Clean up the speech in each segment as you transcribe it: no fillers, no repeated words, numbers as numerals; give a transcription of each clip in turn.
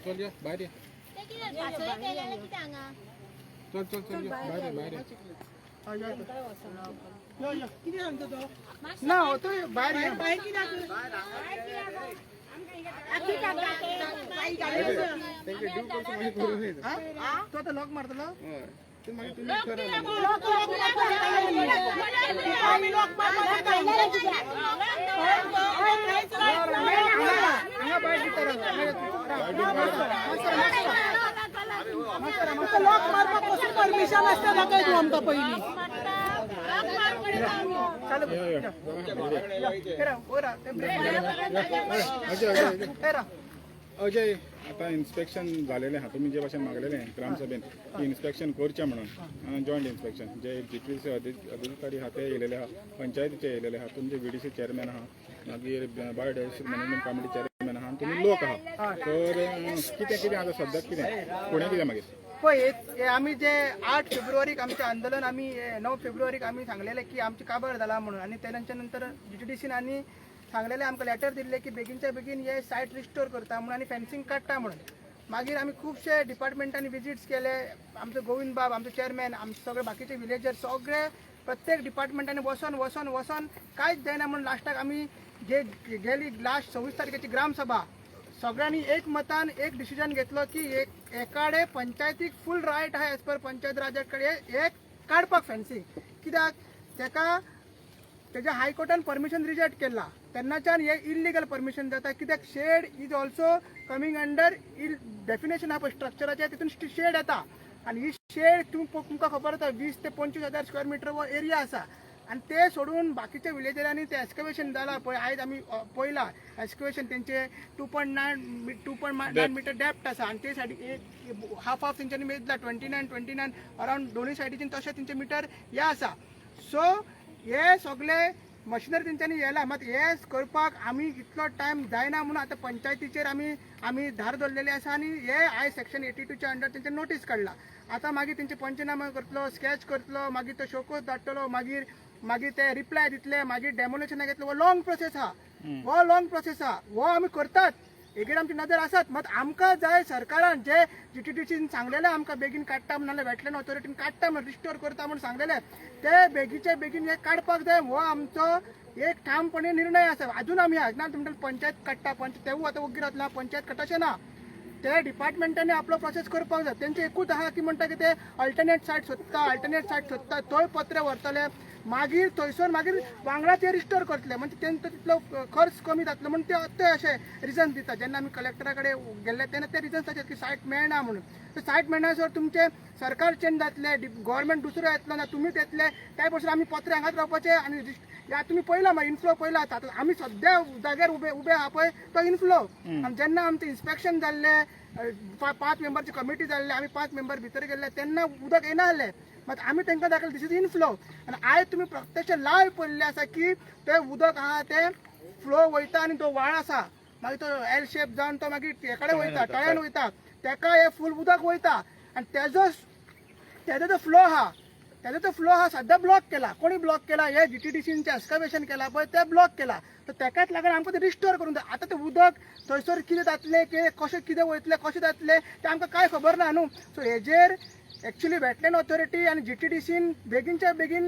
चल या भायर या. चल चल चल या भायर या, भायर या. ना हो तो भायर या. तेंके ड्यू कोर्स मागीर करून येता. हा? तो आता लॉक मारतलो. हय, ते मागीर तुमी करा. हांगा भायर भितर लॉक मारपाक कसली परमिशन आसता दाखय तूं आमकां पयलीं. चालू. या, या. हेरा वयर ते ब्रेक. अजय, अजय, अजय. हेरा. अजय, आतां इन्स्पेक्शन जालेलें आहा. तुमी जे भाशेन मागलेलें ग्रामसभेन की इन्स्पेक्शन करचें म्हणून, जॉयंट इन्स्पेक्शन, जे जीटीसी अधिकारी आहा ते येयलेले आहा, पंचायतीचे येयलेले आहा, तुमचे व्हीडीसी चेअरमॅन आहा, मागीर बायोडायवर्सिटी मॅनेजमेंट कमिटी चेअरमॅन आहा आनी तुमी लोक आहा. तर कितें कितें आतां सद्याक कितें फुडें कितें मागीर? पळय, हे आमी जे 8 फेब्रुवारीक आमचें आंदोलन, आमी 9 फेब्रुवारीक आमी सांगलेलें की आमचें काबार जाला म्हणून. आनी तेच्या नंतर जीटीडीसीन आनी सांगलेलें, आमकां लेटर दिल्लें की बेगीनच्या बेगीन हे सायट रिस्टोर करता म्हणून आनी फेन्सिंग काडटा म्हणून. मागीर आमी खुबशे डिपार्टमेंटांनी विजिट्स केले. आमचो गोविंद बाब, आमचो चेअरमॅन, आमचे सगळे बाकीचे विलेजर, सगळे प्रत्येक डिपार्टमेंटांनी वचोन वचोन वचोन कांयच जायना म्हणून लास्टाक आमी जे गेली लास्ट 26 तारखेची ग्रामसभा, सगळ्यांनी एक मतान एक डिसिजन घेतलो की एक एकाडे पंचायतीक फूल रायट आहा एज पर पंचायत राजा कडेन एक काडपाक फेन्सिंग. कित्याक तेका तेज्या हायकोर्टान परमिशन रिजेक्ट केला तेन्नाच्यान हे इलिगल परमिशन जाता. कित्याक shed is also coming under ill definition आहा पळय स्ट्रक्चराचे, तितून शेड येता. आनी ही शेड तुमकां खबर आसा, 20 ते 25 हजार स्क्वेअर मिटर हो एरिया आसा. आनी ते सोडून बाकीच्या विलेजरांनी ते एक्सकवेशन जाला पळय, आयज आमी पळयला एक्सकवेशन तेंचे 2.9 meter depth आसा. आनी ते सायडीक एक हाफ हाफ तेंच्यांनी मेजला, 29 29 अरावंड दोनूय सायडीच्यान तशें तेंचे मिटर हे आसा. सो हे सगळे मशिनरी तेंच्यांनी येला. मात हे करपाक आमी इतलो टायम जायना म्हणून आतां पंचायतीचेर आमी धार दवरलेले आसा. आनी हे आयज सेक्शन 82च्या अंडर तेंचे नोटीस काडला. आतां मागीर तेंचे पंचनामा करतलो, स्कॅच करतलो, मागीर तो शोकोज धाडटलो, मागीर मागीर ते रिप्लाय दितले, मागीर डेमोलेशनाक येतलो. हो लॉंग प्रोसेस आहा, हो लॉंग प्रोसेस आहा. हो आमी करतात, हेगेर आमची नदर आसात. मात आमकां जाय सरकारान जे जीटीडीसीन सांगलेलें आमकां बेगीन काडटा म्हणून, नाल्यार वेटलँड ऑथॉरिटीन काडटा म्हणून, रिस्टोर करता म्हणून सांगलेलें, ते बेगीचे बेगीन हे काडपाक जाय. हो आमचो एक ठामपणे निर्णय आसा. अजून आमी ना तुमकां पंचायत काडटा, पंचायत तेवूय आतां ओग्गी रावतले. पंचायत काडटा अशें ना, ते डिपार्टमेंटांनी आपलो प्रोसेस करपाक जाय. तेंचे एकूच आहा की म्हणटा की ते अल्टरनेट सायट सोदता, अल्टरनेट सायट सोदता, थंय पत्रे व्हरतले, मागीर थंयसर मागीर वांगडा ते रिस्टोर करतले, म्हणजे तेंचो तितलो खर्च कमी जातलो म्हणून ते ते अशे रिजन दिता. जेन्ना आमी कलेक्टरा कडेन गेल्ले तेन्ना ते रिजन्स अशे की सायट मेळना म्हणून. तर सायट मेळना सर तुमचे सरकार चेंज जातले, गव्हर्मेंट दुसरो येतलो ना तुमीच येतले, त्या पासून आमी पत्रे हांगाच रावपाचे. आनी ह्या तुमी पळयला मागीर इनफ्लो पळयला. आतां आमी सद्या जाग्यार उबे उबे आहा पळय तो इनफ्लो. आनी जेन्ना आमचें इन्स्पेक्शन जाल्लें, पांच मेंबरची कमिटी जाल्ले, आमी पांच मेंबर भितर गेल्ले तेन्ना उदक येना आसलें. मात आमी तांकां दाखयलें, this is inflow. आनी आयज तुमी प्रत्यक्ष लायव्ह पळयल्लें आसा की तें उदक आहा तें फ्लो वयता आनी तो व्हाळ आसा, मागीर तो एल शेप जावन तो मागीर हे कडेन वयता, तळ्यान वयता. तेका हे फूल उदक वयता आनी तेजो जो फ्लो आहा, तेजो जो फ्लो आहा सद्या ब्लॉक केला. कोणी ब्लॉक केला? हे जीटीडीसीन एक्सकवेशन केला पळय ते ब्लॉक केला. तर तेकाच लागून आमकां ते रिस्टोर करूंक जाय. आतां तें उदक थंयसर कितें जातलें, कितें कशें कितें वयतलें, कशें जातलें तें आमकां कांय खबर ना न्हू. सो हेजेर एक्चुली वेटलँड ऑथॉरिटी आनी जीटीडीसीन बेगीनच्या बेगीन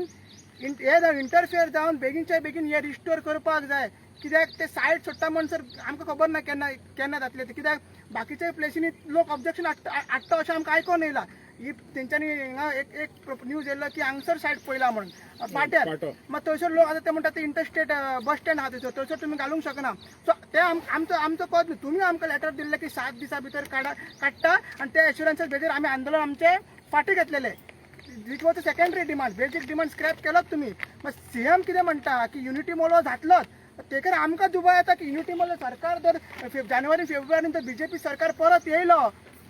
हे जावन इंटरफियर जावन बेगीनच्या बेगीन हे रिस्टोर करपाक जाय. कित्याक ते सायट सोडटा म्हणसर आमकां खबर ना केन्ना केन्ना जातलें तें. कित्याक बाकीच्या प्लेसींनी लोक ऑब्जेक्शन हाडटा हाडटा अशें आमकां आयकोन येयलां. ही तेंच्यांनी हिंगा एक एक न्यूज येयल्लो की हांगसर सायट पळयला म्हणून पाट्यार. पाटो. मात थंयसर लोक आतां ते म्हणटा ते इंटरस्टेट बस स्टँड आहा थंयसर, थंयसर तुमी घालूंक शकना. सो ते आमचो कत न्हू. तुमी आमकां लेटर दिल्लें की 7 दिसां भितर काडटा आनी ते एश्युरन्सा बेजीर आमी आंदोलन आमचें फाटीं घेतलेलें. It was a secondary demand. Basic demand scrap केलोच तुमी. मात सीएम कितें म्हणटा की युनिटी मॉल हो जातलोच. तेकर आमकां दुबाव येता की युनिटी मॉल सरकार जर जानेवारी फेब्रुवारीन जर बीजेपी सरकार परत येयलो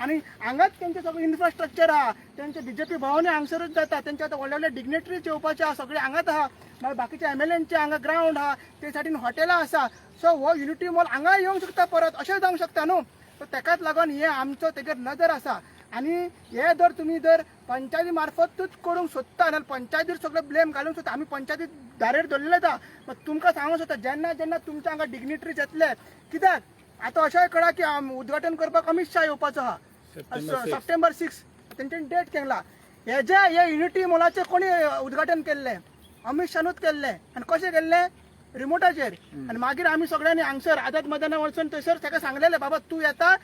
आनी हांगाच तेंचें सगळें इन्फ्रास्ट्रक्चर आहा, तेंचे बीजेपी भवनूय हांगसरूच जाता, तेंचे आतां व्हडले व्हडले डिग्नेटरीज येवपाचे आहा, सगळे हांगाच आहा, मागीर बाकीचे एमएलएनचे हांगा ग्रावंड आहा, ते सायडीन हॉटेलां आसा. सो हो युनिटी मॉल हांगा येवंक शकता परत, अशें जावंक शकता न्हू. सो तेकाच लागून हे आमचो तेजेर नदर आसा. आनी हे जर तुमी जर पंचायती मार्फतूच करूंक सोदता जाल्यार पंचायतीर सगळें ब्लेम घालूंक सोदता. आमी पंचायतीत धारेर धरलेलेच आहा. मात तुमकां सांगूंक सोदता, जेन्ना जेन्ना तुमच्या हांगा डिग्निटरीज येतले, कित्याक आतां अशेंय कळ्ळां की उद्घाटन करपाक अमित शाह येवपाचो आहा सप्टेंबर 6. सप्टेंबर 6 तेंच्यांनी डेट केला. हेजे हे युनिटी मॉलाचें कोणी उद्घाटन केल्लें? अमित शानूच केल्लें. आनी कशें केल्लें? रिमोटाचेर. आनी मागीर आमी सगळ्यांनी हांगसर आझाद मैदाना वचून थंयसर ताका सांगलेलें, बाबा तूं येता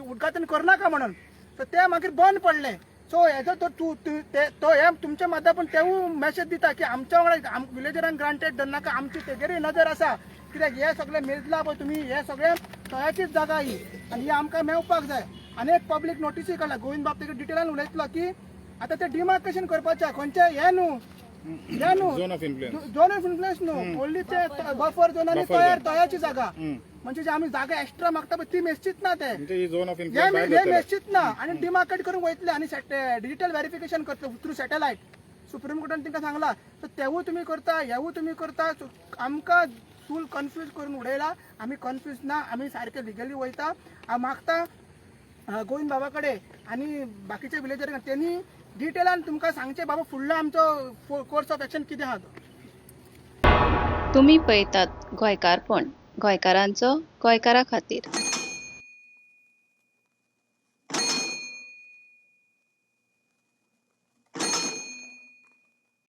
उद्घाटन करनाका म्हणून. तर ते मागीर बंद पडलें. सो हेजो तो तूं तो हे तुमच्या माध्यमांतल्यान तेवूय मेसेज दिता की आमच्या वांगडा विलेजरांक ग्रांटेड धरनाका, आमची तेजेरूय नजर आसा. कित्याक हे सगळे मेजला पळय तुमी, हे सगळे तळ्याचीच जागा ही आनी ही आमकां मेवपाक जाय. आनी एक पब्लीक नोटीसूय काडला. गोविंद बाब तेका डिटेलान उलयतलो की आतां ते डिमार्केशन करपाचें खंयचें हें न्हू, हें न्हू, zone of influence. Zone of influence न्हू, ओन्ली ते बफर झोन आनी Buffer तयार zone. तळ्याची जागा. म्हणजे जे आमी जागा एक्स्ट्रा मागता पळय ती मेजचीच ना ते. म्हणजे ही झोन ऑफ हे इन्फ्लुएन्स भायर हे धरतले. मेजचीच ना आनी डिमार्केट करून वयतले आनी डिजिटल व्हेरिफिकेशन करतले थ्रू सॅटेलायट. सुप्रीम कोर्टान तांकां सांगला. सो तेवूय तुमी करता, हेवूय तुमी करता. सो आमकां फूल कन्फ्यूज करून उडयला. आमी कन्फ्यूज ना, आमी सारके लिगली वयता. हांव मागता गोविंद बाबा कडेन आनी बाकीचे विलेजर तेणी डिटेलान तुमकां सांगचें बाबा फुडलो आमचो कोर्स ऑफ एक्शन कितें आहा तो. तुमी पळयतात गोंयकारपण, गोंयकारांचो गोंयकारा खातीर.